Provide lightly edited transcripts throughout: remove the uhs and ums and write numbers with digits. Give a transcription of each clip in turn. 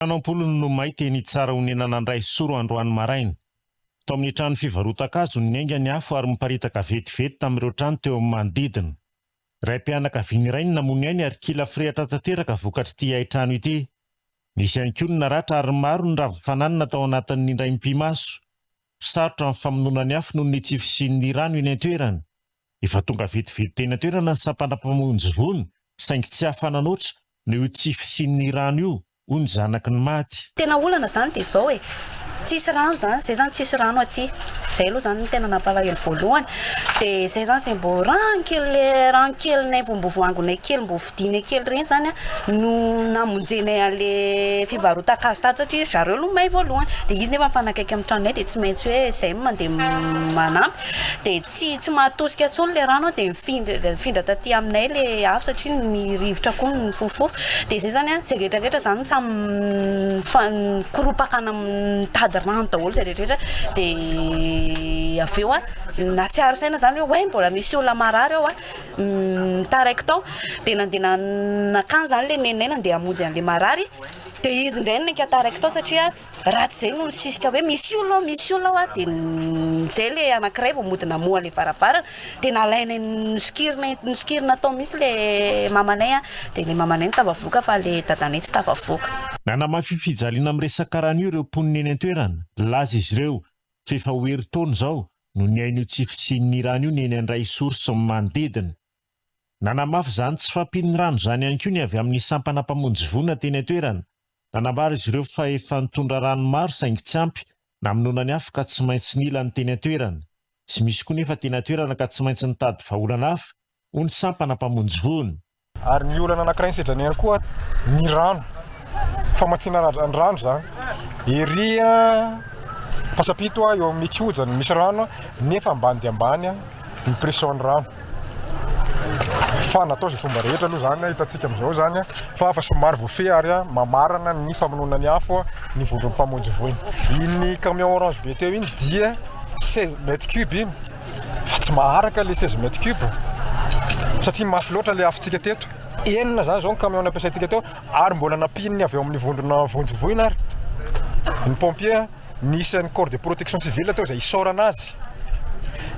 Trano am-polony no may teny Tsarahonenana Andraisoro androany maraina. Tao amin'ny trano fivarotan-kazo no niainga ny afo ary miparitaka vetivety tamin'ireo trano teo amin'ny manodidina. Raim-pianakaviana iray no namoy ny ainy ary kila firehatra tanteraka vokatr'ity hain-trano ity. Nisy ihany koa ny naratra ary maro ny rava fananana tao anatin'ny indray mipi-maso. Sarotra ny famonoana ny afo noho ny tsy fisian'ny rano eny an-toerana. Efa tonga vetivety teny an-toerana ny sampana mpamonjy voina saingy tsy afa-nanoatra noho io tsy fisian'ny rano io, hoy ny zanaky ny maty. Tena olana zany dia zao e, tsisy rano zany, zay zany tsisy rano aty, zay aloha zany no tena nampalahelo voalohany, dia zay zany zay mbô rano kely le rano kelinay vao mbô voangonay kely mbô vidianay kely reny zany an no namonjenay anle fivarotan-kazo tato satria ry zareo no may voalohany, dia izy nefa mifanakaiky amin'ny tranonay dia tsy maintsy hoe zay no mandeha manampy. Dia tsy tsy mahatosika intsony ilay rano dia mifindra mifindra taty aminay ilay afo satria ny rivotra koa nifofofofo. Dia izay izany an, izay rehetra rehetra izany samy mifa- mikoropaka mitady rano daholo izay rehetra rehetra. Dia avy eo an, nahatsiaro saina izany hoe oay mbola misy olona marary ao an, nitaraiky tao. Dia nandeha nankany izany ilay neninay nandeha hamonjy an'ilay marary, dia izy indray no naika taraiky tao satria Raha tsy izay no nisisika hoe misy olona ao, misy olona ao aho dia izay ilay anankiray vao mody namoha ilay varavarana dia nalainay nosokirina nosokirina tao mihitsy ilay mamanay an, dia ilay mamanay no tafavoaka fa ilay dadanay tsy tafavoaka. Nanamafy io fijaliana amin'ny resaka rano io ireo mponina eny an-toerana. Nilaza izy ireo fa efa ho herintaona izao no niaina io tsy fisian'ny rano io ny eny Andraisoro sy ny manodidina. Nanamafy izany tsy fahampian'ny rano izany ihany koa ny avy amin'ny sampana mpamonjy voina teny an-toerana. Nanambara izy ireo fa efa nitondra rano maro saingy tsy ampy namonoana ny afo ka tsy maintsy nila ny teny an-toerana. Tsy misy koa nefa teny an-toerana ka tsy maintsy nitady vahaolana hafa, hoy ny sampana mpamonjy voina. Ary ny olana anankiray nisedrana ihany koa ny rano, famatsiana ny rano izany. Ery Ampasampito eo amin'ny Mikoja no misy rano nefa ambany dia ambany ny pression ny rano. Fa natao izay fomba rehetra aloha izany hitantsika amin'izao izany fa efa somary voafehy ary mamarana ny famonoana ny afo ny vondron'ny mpamonjy voina. Iny camion orange be teo iny dia 16 mètres cube iny fa tsy maharaka ilay 16 mètres cube satria mafy loatra ilay afontsika teto. Enina izany izao ny camion nampiasaintsika teo ary mbola nampian'ny avy ao amin'ny vondrona vonjy voina ary ny pompier. Nisy an'ny corps de protection civile teo izay isaorana azy,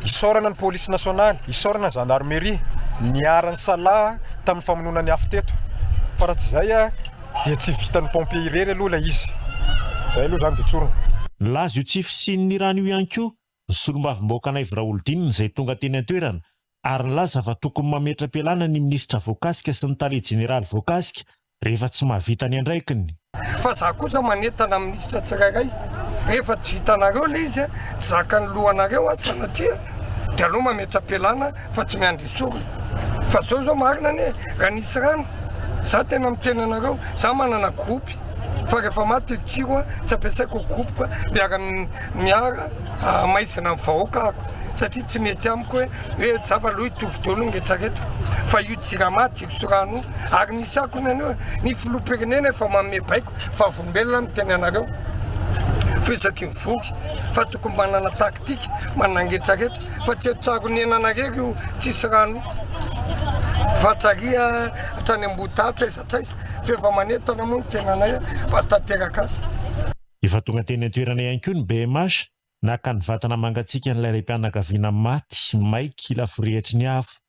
isaorana ny polisy nasionaly, isaorana ny gendarmerie niara-nisalahy tamin'ny famonoana ny afo teto fa raha tsy izay dia tsy vitan'ny pompier irery aloha ilay izy. Izay aloha izany dia tsorina. Nilaza io tsy fisian'ny rano io ihany koa ny solombavambahoaka Naivo Raholdina izay tonga teny an-toerana ary nilaza fa tokony mametra-pialana ny minisitra voakasika sy ny tale jeneraly voakasika rehefa tsy mahavita ny andraikiny. Fa za kosa manentana minisitra tsirairay, rehefa tsy vitanareo le izy, tsy zakan'ny lohanareo aho sanatria, de aleo mametra-pialana fa tsy miandry esorina. Fa zao zao marina anie, raha nisy rano, za tena miteny anareo, za manana groupe, fa rehefa maty io jiro an, tsy ampiasaiko io groupe fa miara miara hamaizina ny vahoaka ako, satria tsy mety amiko hoe hoe za fa aleo hitovy daholo ny retraretra, fa io jirama, jiro sy rano io, Ary misy akony anio, ny filoham-pirenena efa manome baiko, vavolombelona miteny anareo fa isaky ny voky fa tokony manana tactique, manana ny rehetra rehetra fa tsy eto Tsaronenana irery io tsisy rano io fa hatrary hatrany Ambohidahatra aiza hatraiza fa efa manentana moa ny tenanay mba tanteraka azy. Efa tonga teny an-toerana ihany koa ny BMH naka ny vatana mangatsiakan'ilay raim-pianakaviana maty may kila forehitry ny afo.